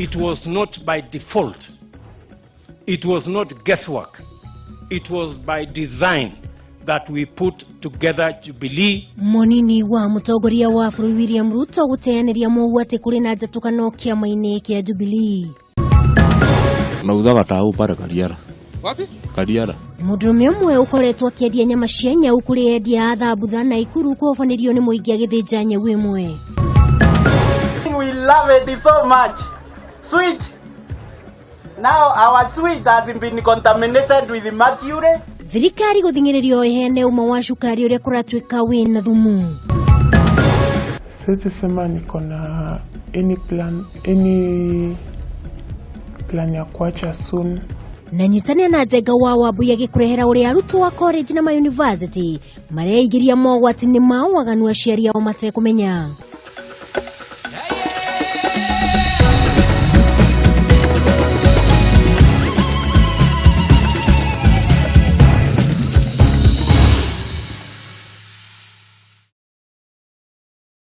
It was not by default. It was not guesswork. It was by design that we put together Jubilee. Mũnini wa mũtongoria wa bũrũri William Ruto gũteanĩria mũhu atĩ kũrĩ na njatũkano kĩama-inĩ kĩa Jubilee. Nauzaga tau pale Kariara. Wapi? Kariara. Mũndũrũme ũmwe ũkoretwo akĩendia nyama cia nyau kũrĩ endia a thambutha Naikuru kũhobanĩrio nĩ mũingĩ agĩthĩnja nyau ĩmwe. We love it so much. Sweet. Now our sweet has been contaminated with mercury. Thirikari gũthing'ĩrĩrio ĩheane ũma wa cukari ũrĩa kũratuĩka wĩna thumu. Siwezi sema niko na any plan ya kuacha soon. Na nyitanĩra na Njenga wa Wambui agĩkũrehera ũrĩa arutwo a college na mayunivasĩtĩ mareingĩria mogwati-inĩ ma waganu aciari ao matekũmenya.